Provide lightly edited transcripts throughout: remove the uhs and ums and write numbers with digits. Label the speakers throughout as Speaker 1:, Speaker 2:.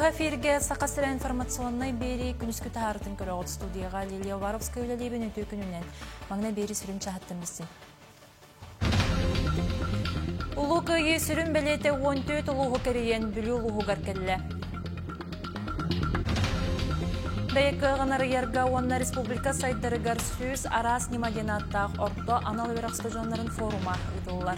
Speaker 1: Быһа эфиргэ Саха сирэ информационнай биэрии күнүскү таһаарытын көрөҕүт студияҕа Лилия Уваровская үлэлиибин үтүө күнүнэн. Маҥнай биэрии сүрүн чаһыттан билсин. Улуу Кыайыы сүрүн бэлиэтэ 14 улууһу кэрийэн Бүлүү улууһугар кэллэ. Бэйэ кыаҕын арыйарга уонна республика сайдарыгар сүүс араас ньыма диэн ааттаах орто анал үөрэх студеннарын форума ыытыллар.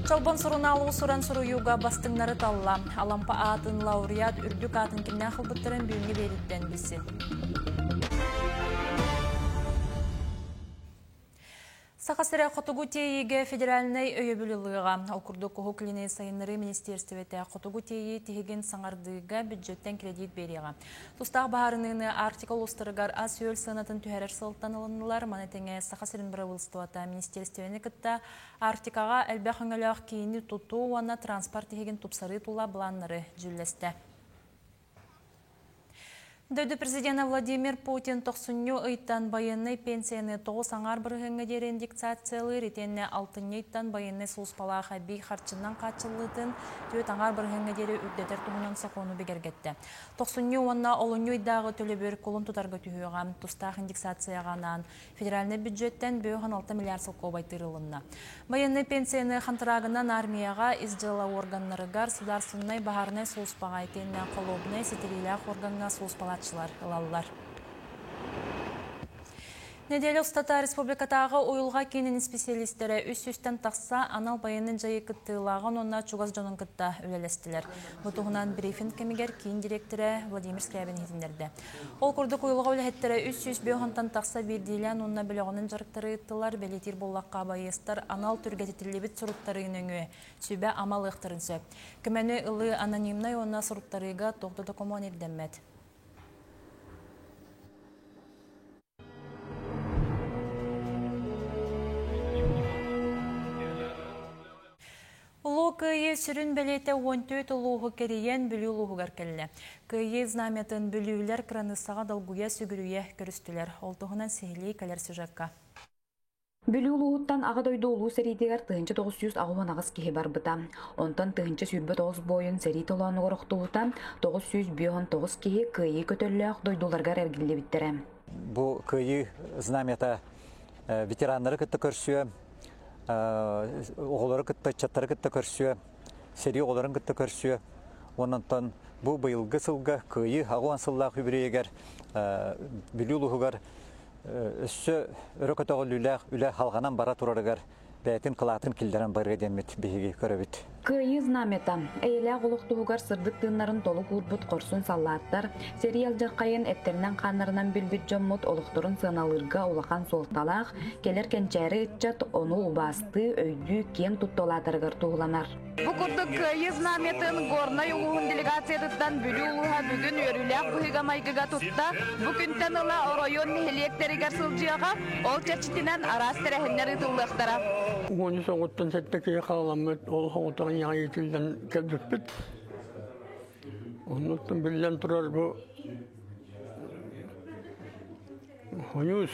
Speaker 1: Чолбон сурунаал уус-уран суруйууга бастыҥнары талла. Алампа аатын лауреат үрдүк аатын кимнээх ылбыттарын бүгүҥҥү биэрииттэн билсин. Саха сирэ хотугу тиэйиигэ федеральнай өйөбүл ылыаҕа. Ол курдук Уһук Илини сайыннарыы министиэристибэтэ хотугу тиэйии тиһигин саҥардыыга бюджеттэн кредит биэриэҕэ. Тустаах баһаарыныыны Арктика улуустарыгар ас-үөл сыанатын түһэрэр сылтан ылыннылар. Маны тэҥэ Саха сирин бырабыылыстыбата министиэристибэни кытта Арктикаҕа элбэх өҥөлөөх киини тутуу уонна транспорт тиһигин тупсарыы тула былааннары дьүүллэстэ. Дойду президенэ Владимир Путин тохсунньу ыйтан байыаннай пенсияны тоҕус аҥаар бырыһыаҥҥа диэри индексациялыыр итиэннэ алтынньы ыйтан байыаннай сулууспалаах эбии харчынан хааччыллыытын түөрт аҥаар бырыһыаҥҥа диэри үрдэтэр туһунан сокуону бигэргэттэ. Тохсунньу уонна олунньу ыйдааҕы төлөбүр кулун тутарга түһүөҕэ. Тустаах индексацияҕа анаан Федеральнай бюджеттэн 5,6 миллиард солкуобай тыырылынна. Байыаннай пенсияны хантыраагынан армияҕа, ис дьыала органнарыгар, судаарственнай баһаарынай сулууспаҕа итиэннэ холуобунай ситириилээх органҥа сулууспалааччылар ылаллар. Нэдиэлэ устата республикатааҕы уйулҕа киинин исписэлиистэрэ үс сүүстэн тахса анал байыаннай дьайыы кыттыылааҕын уонна чугас дьонун кытта үлэлэстилэр. Бу туһунан брифинг кэмигэр киин дириэктэрэ Владимир Скрябин иһитиннэрдэ. Ол курдук уйулҕа үлэһиттэрэ 305 тахса биирдиилээн уонна бөлөҕүнэн дьарыктары ыыттылар. Бэлиэтиир буоллахха, байыастар анал түргэтитиллибит суруттарыы нөҥүө сүбэ-ама ылыахтарын сөп. Көмөнү ылыы анонимнай уонна суруттарыыга туох да докумуон ирдэммэт. Улуу Кыайыы сүрүн бэлиэтэ 14 улууһу кэрийэн Бүлүү улууһугар кэллэ. Кыайыы знамятын бүлүүлэр кыраныыссаҕа долгуйа сүгүрүйэ көрүстүлэр. Ол туһунан сиһилии кэлэр сюжекка.
Speaker 2: Бүлүү улууһуттан Аҕа дойду Улуу сэриитигэр 1998 киһи барбыта. Онтон 1029 буойун сэрии толоонугар охтубута, 959 киһи кыайыы көтөллөөх дойдуларыгар эргиллибиттэрэ.
Speaker 3: Бу кыайыы знамята ветераннары кытта көрсүө, оҕолору кытта, ыччаттары кытта көрсүө, сэрии оҕолорун кытта көрсүө. Онон бу быйылгы сылга Кыайыы аҕыс сыллаах үбүлүөйүгэр Бүлүү улууһугар өссө өрө көтөҕүллүүлээх үлэ халҕанан бара турарыгар бэйэтин кылаатын киллэрэн барыа диэммит биһиги көрөбүт.
Speaker 2: Кыайыы знамята эйэлээх олох туһугар сырдык тыыннарын толук уурбут хорсун саллааттар, сэрии алдьархайын эттэринэн-хааннарынан билбит дьоммут олохторун сыаналыырга улахан суолталаах, кэлэр кэнчээри ыччат ону убаастыы, өйдүү, киэн тутта улаатарыгар туһуланар.
Speaker 4: Бу курдук Кыайыы знамятын Горнай улууһун делегациятыттан Бүлүү улууһа бүгүн үөрүүлээх быһыыга-майгыга тутта. Бу күнтэн ыла оройуон нэһилиэктэригэр сылдьыаҕа, ол чэрчитинэн араас тэрээһиннэр ыытыллыахтара.
Speaker 5: Уонус оҕуттан сэттэ киһи хааламмыт, ол оҕотоҕун иитиллэн кэлбиппит. Оннуттан биллэн турар бу хоньуус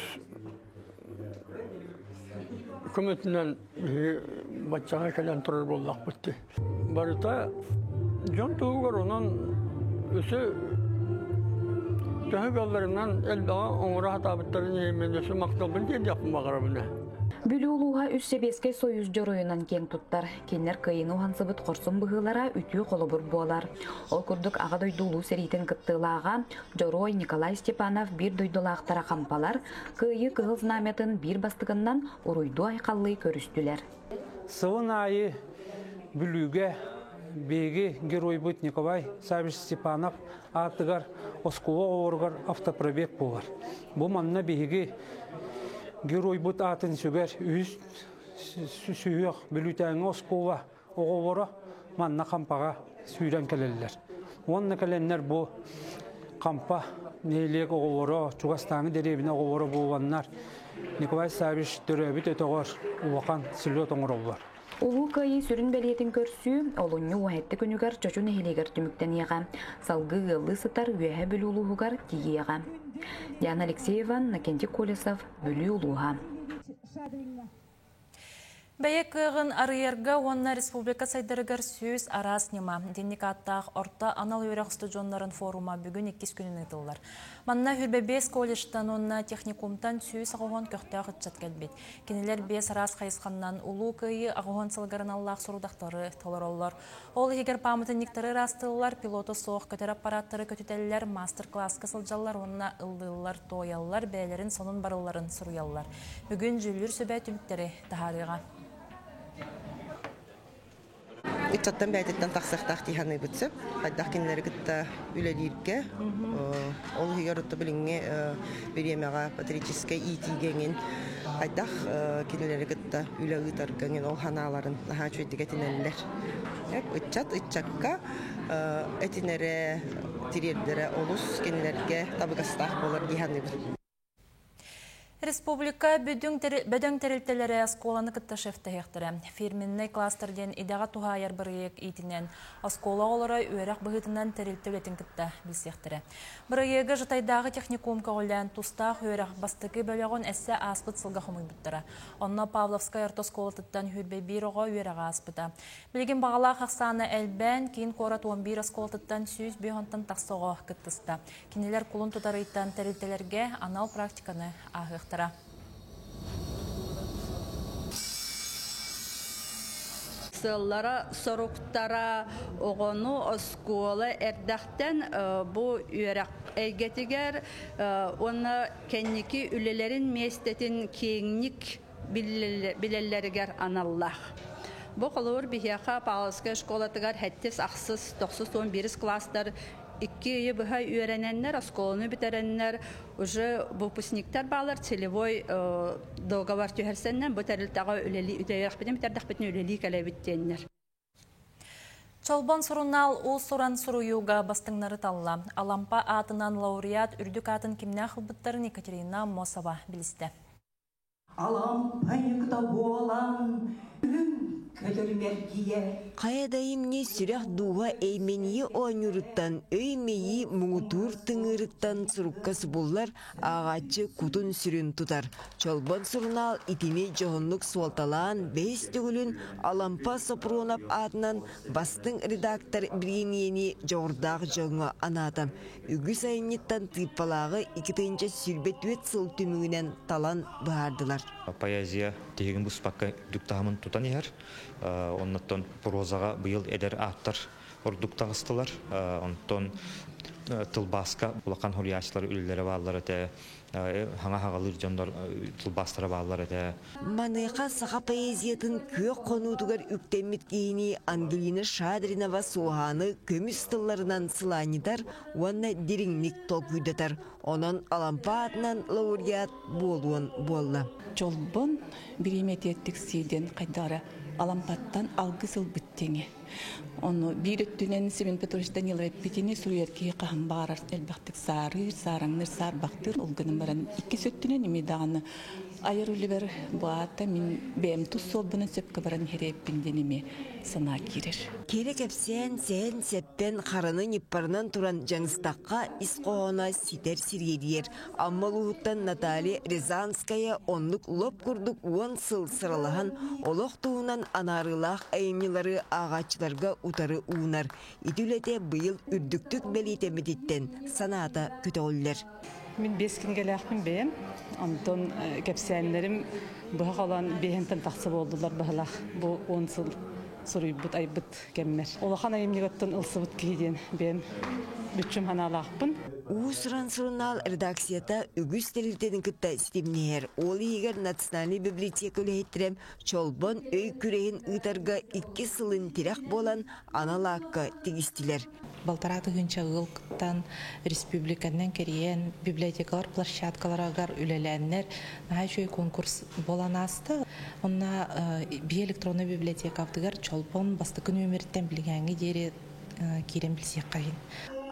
Speaker 5: көмөтүнэн биһиги баччаҕа кэлэн турар буоллахпыт дии. Барыта дьон туһугар онон өссө төһө кыалларынан элбэҕи оҥоро сатаабыттарын иһин мин өссө махталбын тиэрдиэхпин баҕарабын.
Speaker 2: Бүлүү улууһа үс Сэбиэскэй Союз дьоруойунан киэҥ туттар. Кинилэр кыайыыны уһансыбыт хорсун быһыылара үтүө холобур буолар. Ол курдук Аҕа дойду Улуу сэриитин кыттыылааҕа Дьоруой Николай Степанов биир дойдулаахтара Хампалар Кыайыы Кыһыл Знамятын биир бастакыннан уруйдуу-айхаллыы көрүстүлэр.
Speaker 6: Сылын аайы Бүлүүгэ биһиги геройбут Николай Саввич Степанов аатыгар оскуола оҕолоругар автопробег буолар. Бу манна биһиги геройбут аатын сүгэр үһүс сүһүөх Бүлүүтээҥи оскуола оҕолоро манна Хампаҕа сүүрэн кэлэллэр. Уонна кэлэннэр бу Хампа нэһилиэк оҕолоро, чугастааҥы дэриэбинэ оҕолоро буоланнар Николай Саввич төрөөбүт өтөҕөр улахан слет оҥороллор.
Speaker 2: Улуу Кыайыы сүрүн бэлиэтин көрсүү олунньу уһэтти күнүгэр Чочу нэһилиэгэр түмүктэниэҕэ, салгыы ыаллыы сытар Үөһээ Бүлүү улууһугар тиийиэҕэ. Диана Алексеева, Накентий Колесов, Бүлүү улууһа.
Speaker 1: Бэйэ кыаҕын арыйарга уонна республика сайдарыгар сүүс араас ньыма. Итинник ааттаах орто анал үөрэх устудьуоннарын форума бүгүн иккис күнүн ыытыллар. Манна 25 колледжтан уонна техникумтан 180 көхтөөх ыччат кэлбит. Кинилэр биэс араас хайысханнан Улуу Кыайыы 80 сылыгар аналлаах сорудахтары толороллор. Ол иһигэр пааматынньыктары ыраастыыллар, пилота суох көтөр аппараттары көтүтэллэр, маастар-кылааска сылдьаллар уонна ыллыыллар, туойаллар, бэйэлэрин сонун барылларын суруйаллар. Бүгүн дьүүллүүр сүбэ түмүктэри таһаарыаҕа.
Speaker 7: Ыччаттан бэйэтиттэн тахсыахтаах дии саныыбыт сөп. Хайдах кинилэри кытта үлэлииргэ, ол иһигэр отто билиҥҥи бириэмэҕэ патриотическай иитиигэ эҥин хайдах кинилэри кытта үлэ ыытарга эҥин ол санааларын наһаа үчүгэйдик этинэллэр. Ыччат ыччакка этинэрэ, тириэрдэрэ олус кинилэргэ табыгастаах буолар дии саныыбын.
Speaker 1: Республика бөдөҥ тэрилтэлэрэ оскуоланы кытта шефтэһиэхтэрэ. Фирменнэй кластер диэн идэҕэ туһаайар бырайыак иитинэн оскуола оҕолоро үөрэх быһыытынан тэрилтэ үлэтин кытта билсиэхтэрэ. Бырайыагы Жатайдааҕы техникум көҕүлээн тустаах үөрэх бастакы бөлөҕүн эссе ааспыт сылга хомуйбуттара. Онно Павловскай орто оскуолатыттан 21 оҕо үөрэҕэ ааспыта. Билигин баҕалаах ахсаана элбээн, киин куорат 11 оскуолатыттан 105 тахса оҕо кыттыста. Кинилэр кулун тутар ыйтан тэрилтэлэргэ анал практиканы ааһыахтара.
Speaker 8: Сыаллара, соруктара оҕону оскуола эрдэхтэн бу үөрэх эйгэтигэр уонна кэнники үлэлэрин миэстэтин киэҥник билэллэригэр аналлаах. Бу холобур биһиэхэ Павловскай школатыгар сэттис, ахсыс, тохсус, уон биирис класстар икки ыйы быһа үөрэнэннэр, оскуоланы бүтэрэннэр уже выпускниктар баалар целевой договор түһэрсэннэн бу тэрилтэҕэ үлэлии үтэйэхпитин бүтэрдэхпитинэ үлэлии кэлэбит диэннэр.
Speaker 1: Чолбон сурунаал уус-уран суруйууга бастыҥнары талла. Алампа аатынан лауреат үрдүк аатын кимнээх ылбыттарын Екатерина Аммосова билистэ.
Speaker 9: Алампайыкта буолан үрүҥ көтөрүм эргийэ.
Speaker 10: Хайа да имни сүрэх дууһа эймэнийи оонньууруттан, өй-мэйии муҥутуур тыҥыырыттан сурукка субуллар ааҕааччы кутун-сүрүн тутар. Чолбон сурунаал итини дьоһуннук суолталаан бэһис төгүлүн Алампа Сопрунов аатынан бастыҥ редактор бириэмийэни дьоҕурдаах дьоҥҥо анаата. Үгүс айымньыттан тыыппалааҕы 224 сыл түмүгүнэн талан быһаардылар.
Speaker 11: Поэзия тиһигин быспакка үрдүк таһымын тутан иһэр. Оннуттан прозаҕа быйыл эдэр ааттар ордук таҕыстылар. Онтон тылбааска улахан суруйааччылар үлэлэрэ бааллар этэ. Хаҥа хаҕалыыр дьоннор тылбаастара бааллар этэ.
Speaker 10: Маныаха саха поэзиятын күөх хонуутугар үктэммит киһини Ангелина Шадринова суоһааны көмүс тылларынан сылаанньытар уонна дириҥник толкуйдатар. Онон Алампа аатынан лауреат буолуон буолла.
Speaker 12: Чолбон бириэмэтиэттик сиидэн хайдара Алампаттан алгыс ылбыт тэҥэ. Ону биир өттүнэн Семен Петрович Данилов эппитини суруйар киһи хаһан баҕарар элбэхтик саарыыр, саараҥныыр, саарбахтыыр. Ол гынан баран иккис өттүнэн эмиэ даҕаны айар үлэбэр бу аата мин бэйэм тус суолбунан сөпкө баран иһэрэппин диэн эмиэ санаа киирэр.
Speaker 10: Кэрэ кэпсээн сэһэн-сэппэн хараны ньыппарынан туран дьаҥыстахха ис хоһооно ситэр сириэдийэр. Амма улууһуттан Наталья Рязанская оннук лоп курдук уон сыл сыралаһан олох туһунан анаарыылаах айымньылары ааҕааччыларга утары уунар. Ити үлэтэ быйыл үрдүктүк бэлиэтэммититтэн санаата көтөҕүллэр.
Speaker 13: Мин биэс кинигэлээхпин бэйэм. Онтон кэпсээннэрим быһа холоон биэһинтэн тахса буолдулар быһалаах бу уон сыл суруйбут, айбыт кэммэр. Улахан айымньыгыттан ылсыбыт киһи диэн бэйэм бүччүм санаалаахпын.
Speaker 10: Уус-уран сурунаал редакцията үгүс тэрилтэни кытта ситимниһэр. Ол иһигэр Национальнай библиотека үлэһиттэрэ Чолбон өй күрэһин ыытарга икки сылын тирэх буолан анал аакка тигистилэр.
Speaker 14: Балтараа тыһыынча ыал кыттан, республиканан кэрийэн, библиотекалар площадкаларыгар үлэлээннэр наһаа үчүгэй конкурс буолан ааста. Онно биһи электроннай библиотекабытыгар Чолбон бастакы нүөмэриттэн билиҥээҥҥи диэри киирэн билсиэххэ иһин.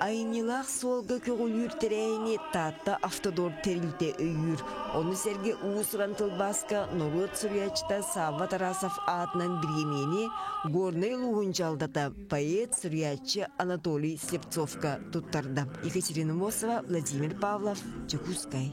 Speaker 10: Айымньылаах суолга көҕүлүүр тэрээһини Таатта Автодор тэрилтэ өйүүр. Ону сэргэ уус-уран тылбааска норуот суруйааччыта Савва Тарасов аатынан бириэмийэни Горнай улууһун дьаһалтата поэт, суруйааччы Анатолий Слепцовка туттарда. Екатерина Мосова, Владимир Павлов, Дьокуускай.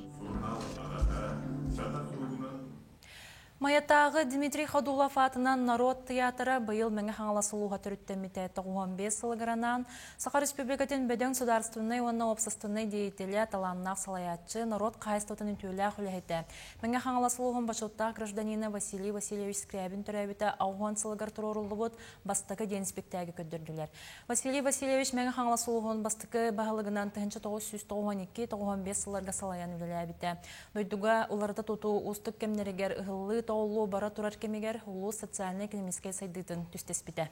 Speaker 1: Майатааҕы Дмитрий Ходулов аатынан норуот тыйаатыра быйыл Мэҥэ Хаҥалас улууһа төрүттэммитэ 95 сылыгар анаан Саха Республикатын бөдөҥ судаарыстыбаннай уонна уопсастыбаннай деятелэ, талааннаах салайааччы, норуот хаһаайыстыбатын үтүөлээх үлэһитэ, Мэҥэ Хаҥалас улууһун бочуоттаах гражданина Василий Васильевич Скрябин төрөөбүтэ 80 сылыгар туруоруллубут Бастакы диэн испиктээги көрдөрдүлэр. Василий Васильевич Мэҥэ Хаҥалас улууһун бастакы баһылыгынан 1992-95 сылларга салайан үлэлээбитэ. Дойдуга уларыта тутуу уустук кэмнэригэр ыһыллыы-тоҕуллуу бара турар кэмигэр улуус социальнай-экономическай сайдыытын түстэспитэ.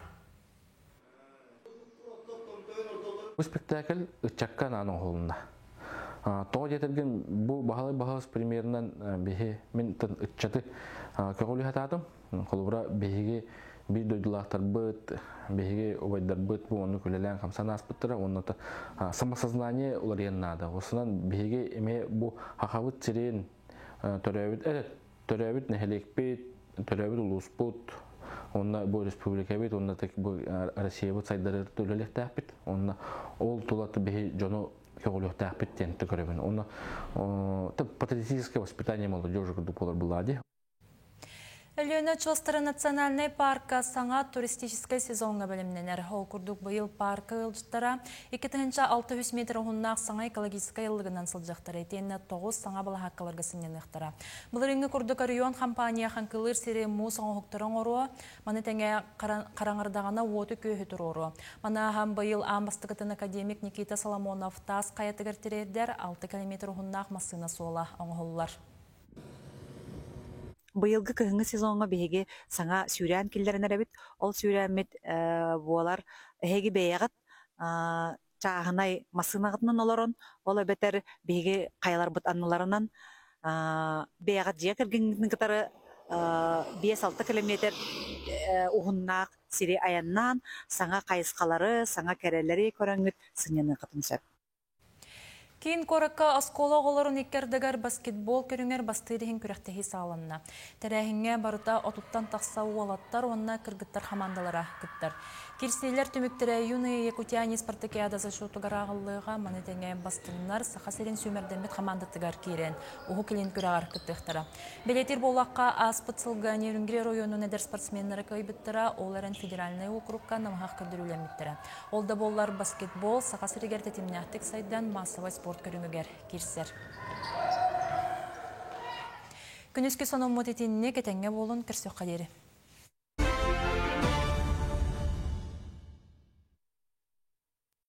Speaker 15: Бу спектакль ыччакка анаан оҥоһулунна. Тоҕо диэтэргин бу Баһылай Баһылыс примерынан биһи мин ыччаты көҕүлүү сатаатым. Холобура, биһиги биир дойдулаахтарбыт, биһиги убайдарбыт бу оннук үлэлээн хамсан ааспыттара уонна самосознание уларыйан наада. Осунан биһиги эмиэ бу хахабыт сирин төрөөбүт төрөөбүт нэһилиэкпит, төрөөбүт улууспут, уонна бу республикабыт, уонна бу Россиябыт сайдарыгар үлэлиэхтээхпит. Уонна ол тула биһи дьону көҕүлүөхтээхпит диэн көрөбүн. Уонна патриотическое воспитание молодежи курдук буолар булаа
Speaker 1: Өлүөнэ очуостара национальнай паарка саҥа туристическай сезоҥҥа бэлэмнэнэр. Ол курдук быйыл паарка ыалдьыттара 2600 метр уһуннаах саҥа экологическай ыллыгынан сылдьыахтара итиэннэ 9 саҥа балаһааккаларга сынньаныахтара. Былырыыҥҥы курдук Орион компания хаҥкылыыр сири муус оҥоһуктары оҥоруо, маны тэҥэ хараҥардаҕына уоту-күөһү туруоруо. Манааһан быйыл аан бастакытын академик Никита Соломонов таас хайатыгар тириэрдэр 6 километр уһуннаах массыына суола оҥоһуллар.
Speaker 16: Быйылгы кыһыҥҥы сезоҥҥа биһиги саҥа сүүрээн киллэрэн эрэбит. Ол сүүрээммит буолар эһиги бэйэҕит чааһынай массыынаҕытынан олорон, ол эбэтэр биһиги хайаларбыт анныларынан бэйэҕит дьиэ кэргэҥҥитин кытары 5-6 километр уһуннаах сири айаннаан саҥа хайысхалары, саҥа кэрэлэри көрөҥҥүт сынньаныаххытын сөп.
Speaker 1: Киин куоракка оскуола оҕолорун икки ардыгар баскетбол көрүҥэр бастыыр иһин күрэхтэһии саҕаланна. Тэрээһиҥҥэ барыта отуттан тахса уолаттар уонна кыргыттар хамаандалара кыттар. Киирсиилэр түмүктэрэ Юные якутяне спартакиада зачетугар ааҕыллыаҕа, маны тэҥэ бастыҥнар Саха сирин сүүмэрдэммит хамаандатыгар киирэн Уһук Илин күрэҕэр кыттыахтара. Бэлиэтиир буоллахха, ааспыт сылга Нерюнгри оройуонун эдэр спортсменнара кыайбыттара, ол эрэн федеральнай уокурукка намыһах көрдөрүүлэммиттэрэ. Ол да буоллар, баскетбол Саха сиригэр тэтимнээхтик сайдан, маассабай спорт көрүҥүгэр киирсэр. Күнүскү сонуммут итинник, этэҥҥэ буолун, көрсүөххэ диэри.